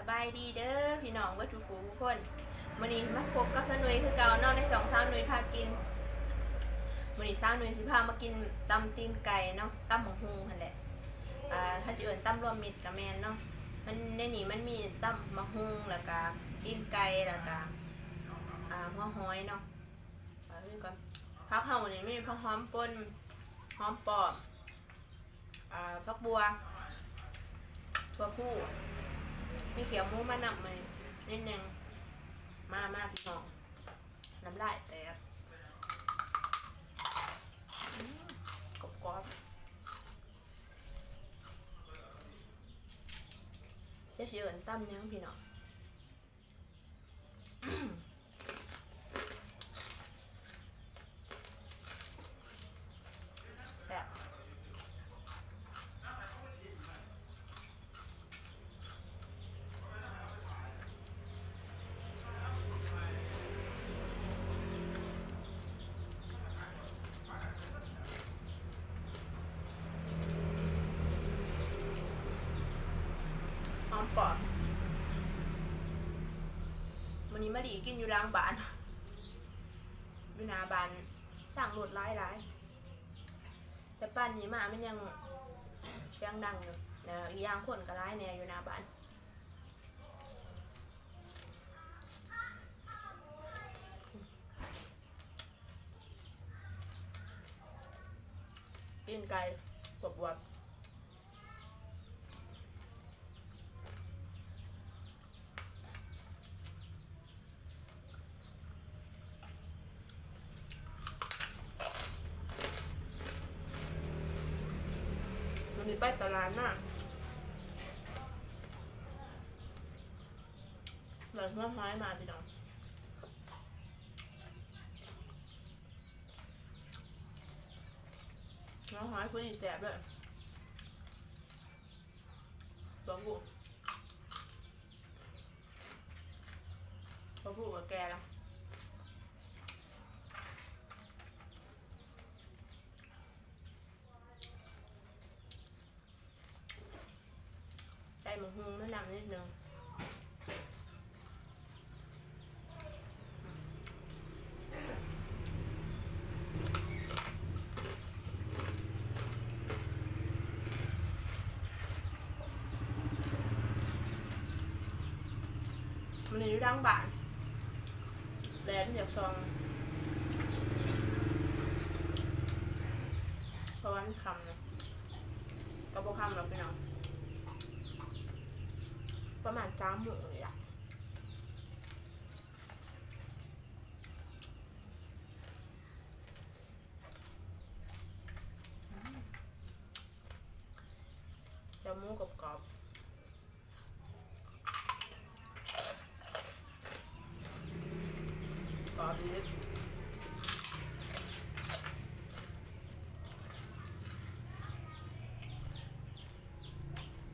ສະບາຍດີເດີພີ່ນ້ອງເບິດທຸກຜູ້ທຸກຄົນ. ມື້ນີ້ມາພົບກັບສາວໜຸ່ຍຄືເກົ່າເນາະ ໃນຊ່ອງສາວໜຸ່ຍພາກິນ. ມື້ນີ້ສາວໜຸ່ຍຊິພາມາກິນຕຳຕີນໄກ່ເນາະ ຕຳບັກຫຸ່ງຫັ້ນແຫຼະ. ອ່າ ເຂົາຊິເອີ້ນຕຳລວມມິດກະແມ່ນເນາະ. ມັນ ໃນນີ້ມັນມີຕຳບັກຫຸ່ງ ແລ້ວກະຕີນໄກ່ ແລ້ວກະ ອ່າ ຫົວຫອຍເນາະ. ເອົາເບິ່ງກ່ອນ ຜັກເຮົານີ້ມີຜັກຫອມປົ່ນ ຫອມປ້ອມ ອ່າ ຜັກບົ່ວ ຖົ່ວພູ ມີຂຽວໝູມານຳ ມື້ນີ້ນິດໜຶ່ງ. ມາ ມາ ພີ່ນ້ອງ ນ້ຳລາຍແຕກ. ອືມ ກອບໆ. ຈະຊິເອີ້ນຕຳຫຍັງພີ່ນ້ອງ? ແຊບ. ຫອມປ້ອມ. ມື້ນີ້ມາລີກິນຢູ່ຫຼັງບ້ານ ຢູ່ໜ້າບ້ານ ຊາງລົດຫຼາຍໆ. ແຕ່ປານນີ້ມາມັນຍັງສຽງດັງຢູ່ ແລ້ວອີກຢ່າງຄົນກໍຫຼາຍແດ່ຢູ່ໜ້າບ້ານ. ຕີນໄກ່ບວບໆ. ມື້ນີ້ໄປຕະຫຼາດມາ ໄດ້ຫົວຫອຍມາພີ່ນ້ອງ. ຫົວຫອຍຜູ້ນີ້ແຊບເດີ. ບໍ່ຮູ້ ບໍ່ຮູ້ວ່າແກ່ລະ. ໃສ່ໝາກຫຸ່ງມານຳນິດໜຶ່ງ. ມື້ນີ້ຢູ່ຫຼັງບ້ານ ແດດມັນຢາກສ່ອງ ເພາະວ່າມັນຄ່ຳແລ້ວ. ກໍບໍ່ຄ່ຳດອກພີ່ນ້ອງ ປະມານສາມໂມງນີ້ລະ. ແຈ່ວໝູກອບໆ. ກອບອີກ.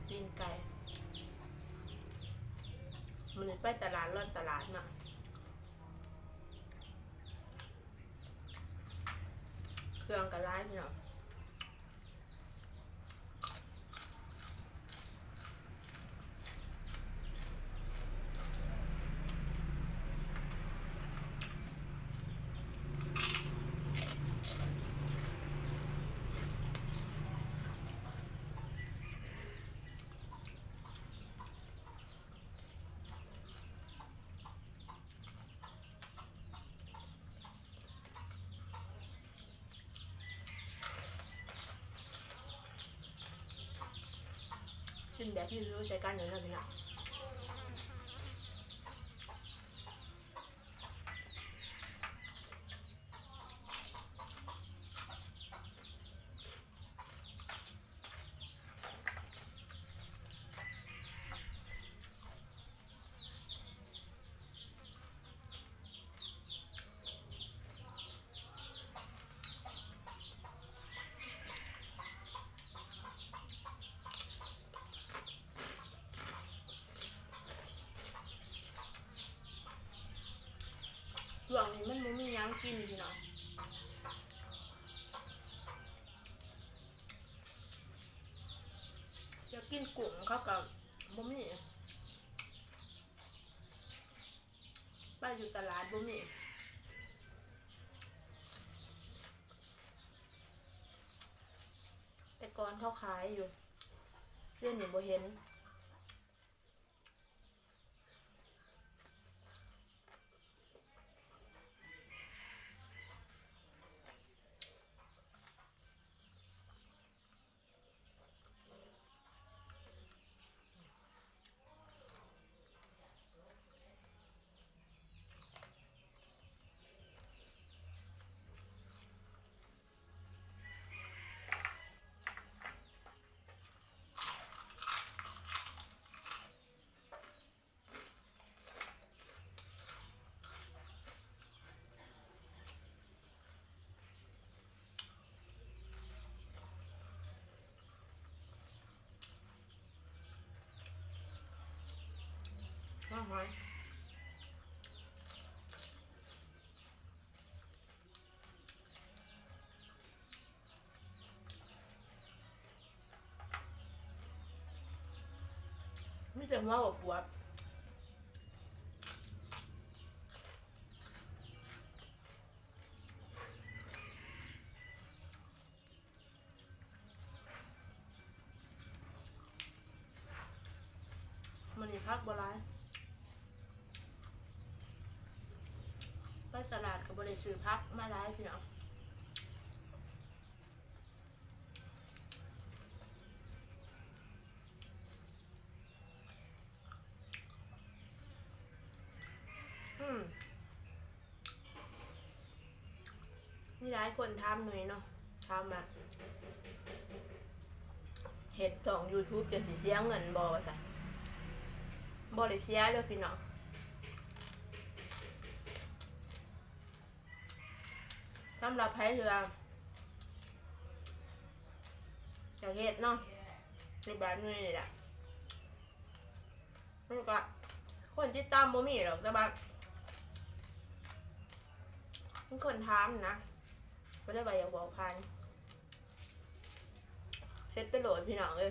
ຕີນໄກ່ ມື້ນີ້ໄປຕະຫຼາດ ລອດຕະຫຼາດມາ ເຄື່ອງກໍຫຼາຍພີ່ນ້ອງ. ກິນແບບຢູ່ໆໃສ່ກັນເລີຍເນາະພີ່ນ້ອງ. ຊ່ວງນີ້ມັນບໍ່ມີຫຍັງກິນພີ່ນ້ອງ. ຢາກກິນກຸ້ງເຂົາກໍບໍ່ມີ. ຢູ່ຕະຫຼາດບໍ່ມີ ແຕ່ກ່ອນເຂົາຂາຍຢູ່ ດຽວນີ້ບໍ່ເຫັນ. ມີແຕ່ຫົວບວບໆ. ມື້ນີ້ຜັກບໍ່ຫຼາຍ ໄປຕະຫຼາດກໍບໍ່ໄດ້ຊື້ຜັກມາຫຼາຍ ພີ່ນ້ອງ. ອືມ ມີຫຼາຍຄົນຖາມໜຸ່ຍເນາະ ຖາມວ່າ ເຮັດຊ່ອງຢູທູບ ຈະຊິເສຍເງິນບໍ່ ວ່າຊັ້ນ. ບໍ່ໄດ້ເສຍເດີພີ່ນ້ອງ. ສຳລັບໃຜທີ່ວ່າຢາກເຮັດເນາະ ຄືບາດໜຸ່ຍນີ້ແຫຼະ ມັນກະຄົນຕິດຕາມບໍ່ມີດອກ ແຕ່ວ່າມີຄົນຖາມນະ ກໍເລີຍວ່າຢາກບອກຜ່ານ ເຮັດໄປໂລດພີ່ນ້ອງເອີຍ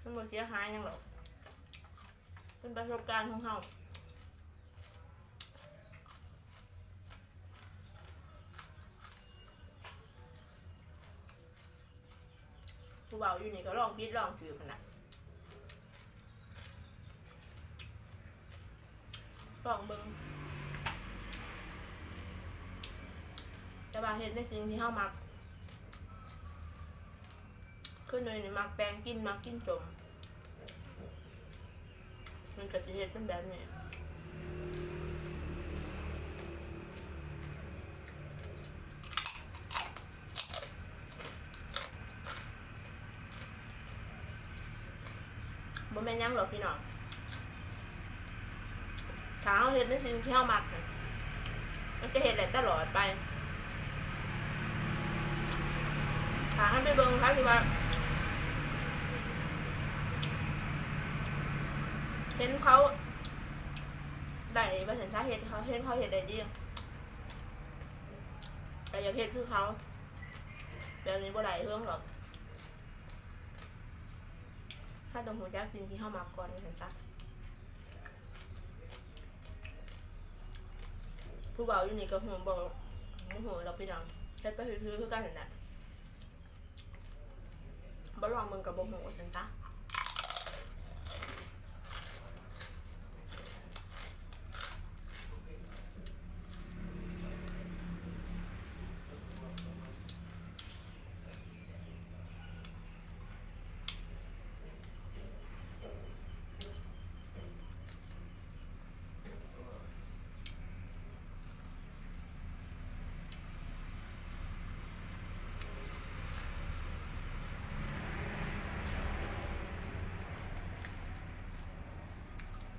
ມັນບໍ່ເສຍຫາຍຫຍັງດອກ. ເປັນປະສົບການຂອງເຮົາ ຜູ້ເວົ້າຢູ່ນີ້ກໍລອງຜິດລອງຖືກຫັ້ນນະ ລອງເບິ່ງ ແຕ່ວ່າເຮັດໃນສິ່ງທີ່ເຮົາມັກ. ຄືໜຸ່ຍນີ້ມັກແຕ່ງກິນ ມັກກິນສົ້ມ ມັນກໍຊິເຮັດເປັນແບບນີ້ ບໍ່ແມ່ນຫຍັງດອກພີ່ນ້ອງ. ຖ້າເຮົາເຮັດໃນສິ່ງທີ່ເຮົາມັກ ມັນຈະເຮັດໄດ້ຕະຫຼອດໄປ. ຖ້າເຮົາໄປເບິ່ງໃຜທີ່ວ່າ ເຫັນເຂົາໄດ້ວ່າຊັ້ນຊະ ເຫັນເຂົາ ເຫັນເຂົາເຮັດໄດ້ດີ ກໍຢາກເຮັດຄືເຂົາ ແບບນີ້ບໍ່ໄດ້ເຖິງດອກ. ເຮົາຕ້ອງຮູ້ຈັກສິ່ງທີ່ເຮົາມັກກ່ອນວ່າຊັ້ນຊະ. ຜູ້ເວົ້າຢູ່ນີ້ກໍຮູ້ບໍ່ ບໍ່ຮູ້ດອກພີ່ນ້ອງ ເຮັດໄປຊື່ໆຄືກັນຫັ້ນແຫຼະ ບໍ່ລອງເບິ່ງກໍບໍ່ຮູ້ວ່າຊັ້ນຊະ.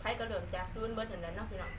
ໃຜກໍເລີ່ມຈາກສູນເບິດຫັ້ນແຫຼະເນາະພີ່ນ້ອງ.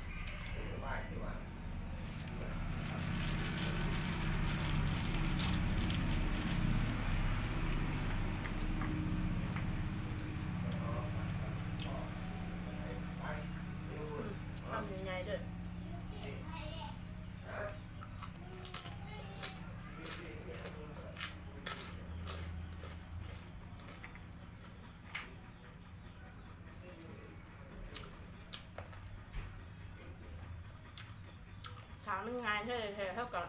ມັນງ່າຍແທ້ໆ ເຮົາກໍ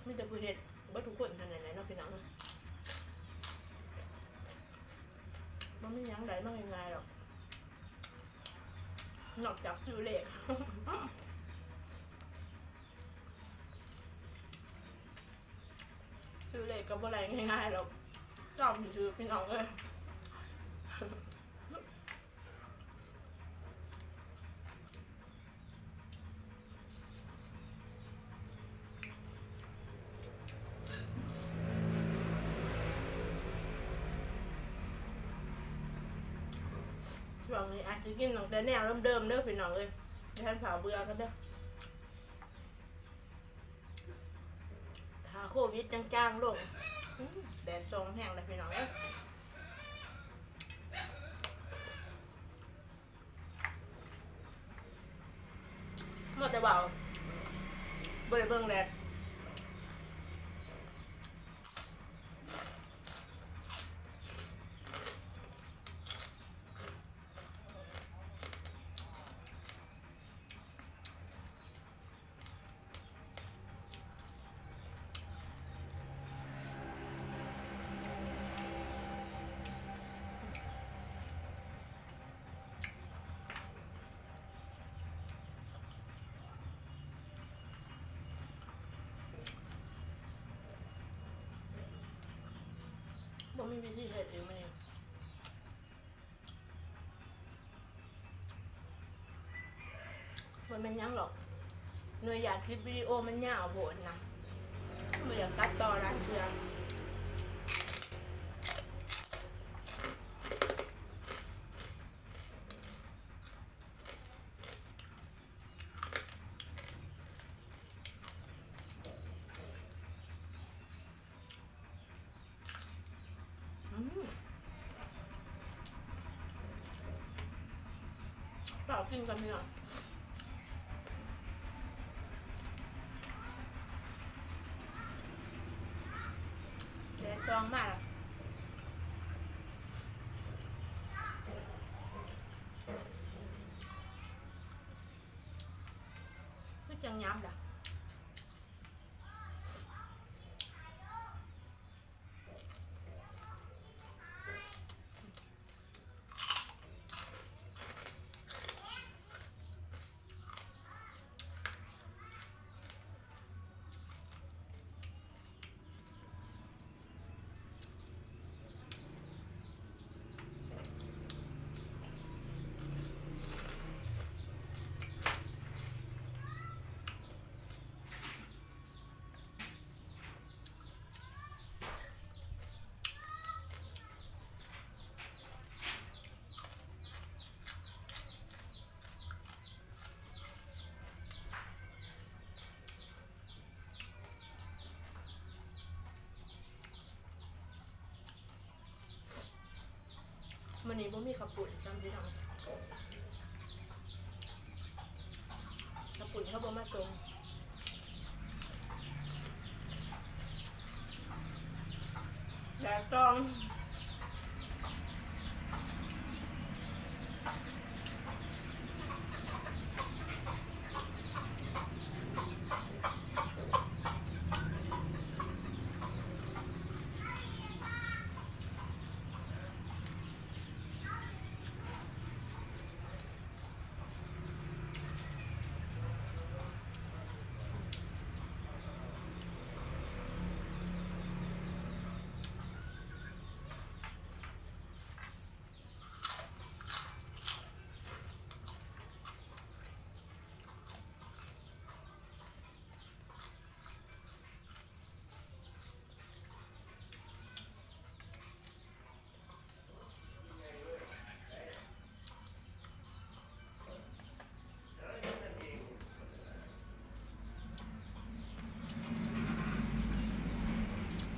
ມີແຕ່ຜູ້ເຮັດເບິດທຸກຄົນເທົ່ານັ້ນແຫຼະເນາະ ພີ່ນ້ອງ. ບໍ່ມີຫຍັງໄດ້ມາງ່າຍໆດອກ ນອກຈາກຊື້ເລກ. ຊື້ເລກກໍບໍ່ໄດ້ງ່າຍໆດອກ ຊອມຊື່ໆ ພີ່ນ້ອງເອີຍ. ຊ່ວງນີ້ອາດຈະກິນຕັ້ງແຕ່ແນວເດີມໆເດີ ພີ່ນ້ອງເອີຍ ຢ່າໃຫ້ເຖົ້າເບື່ອກັນເດີ. ຖ້າໂຄວິດຈາງໆລົງ ອືມ ແດດສ່ອງແຮງເລີຍ ພີ່ນ້ອງເອີຍ. ໝົດແຕ່ເວົ້າ ບໍ່ໄດ້ເບິ່ງແດດ. ບໍ່ມີວິທີເຮັດອີກມື້ນີ້. ບໍ່ແມ່ນຫຍັງດອກ ໜ່ວຍຢາດຄລິບວິດີໂອມັນຍາວໂພດນະ ບໍ່ຢາກຕັດຕໍ່ຫຼາຍເທື່ອ. ອືມ ເຂົ້າກິນກັນພີ່ນ້ອງ ແດດສ່ອງມາແລ້ວ ຄືຈັ່ງຍາມລະ. ມື້ນີ້ບໍ່ມີເຂົ້າປຸ້ນຊ້ຳພີ່ນ້ອງ ເຂົ້າປຸ້ນເຂົາບໍ່ມາສົ່ງ ແດດສ່ອງ.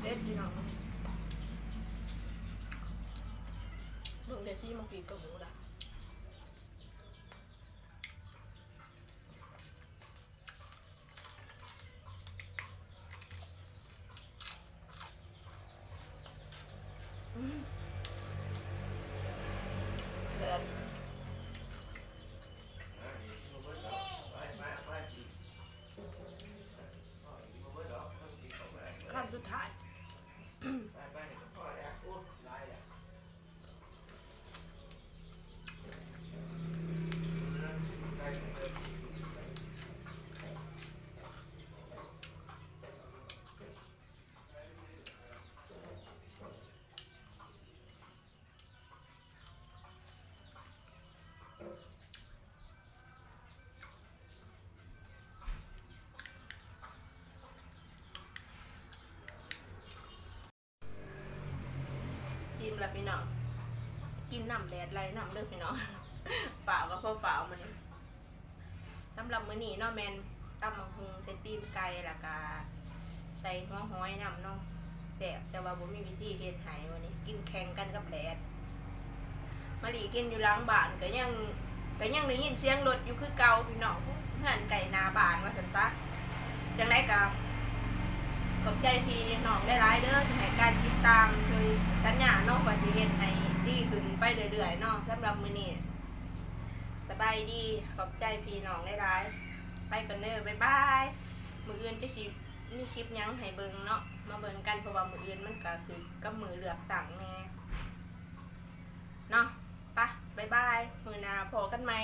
ເດັດພີ່ນ້ອງ ເບິ່ງແຕ່ສີມັນກີກກໍຮູ້ລະ. ອືມ ແບບ ແລ້ວພີ່ນ້ອງ ກິນນ້ຳແດດໄຫຼນ້ຳເດີພີ່ນ້ອງ ຟ້າວກໍພໍຟ້າວມື້ນີ້. ສຳລັບມື້ນີ້ເນາະ ແມ່ນຕຳບັກຫຸ່ງໃສ່ຕີນໄກ່ ແລ້ວກະໃສ່ຫົວຫອຍນຳເນາະ ແຊບ ແຕ່ວ່າບໍ່ມີວິທີເຮັດໃຫ້ ມື້ນີ້ກິນແຂ່ງກັນກັບແດດ. ມາລີກິນຢູ່ຫຼັງບ້ານກໍຍັງ ກໍຍັງໄດ້ຍິນສຽງລົດຢູ່ຄືເກົ່າພີ່ນ້ອງ ເຮືອນໃກ້ໜ້າບ້ານວ່າຊັ້ນຊະ. ຈັ່ງໃດກໍຂອບໃຈພີ່ນ້ອງຫຼາຍໆເດີ ທີ່ໃຫ້ການຕິດຕາມ ໂດຍສັນຍາເນາະ ວ່າຊິເຮັດໃຫ້ດີຂຶ້ນໄປເລື້ອຍໆເນາະ. ສຳລັບມື້ນີ້ ສະບາຍດີ ຂອບໃຈພີ່ນ້ອງຫຼາຍໆ ໄປກ່ອນເດີ ບາຍບາຍ. ມື້ອື່ນຈະຊິມີຄລິບຫຍັງໃຫ້ເບິ່ງເນາະ ມາເບິ່ງກັນ ເພາະວ່າມື້ອື່ນມັນກໍຄືກັບມື້ເລືອກຕັ້ງແດ່ເນາະ. ປະ ບາຍບາຍ ມື້ໜ້າພໍ້ກັນໃໝ່.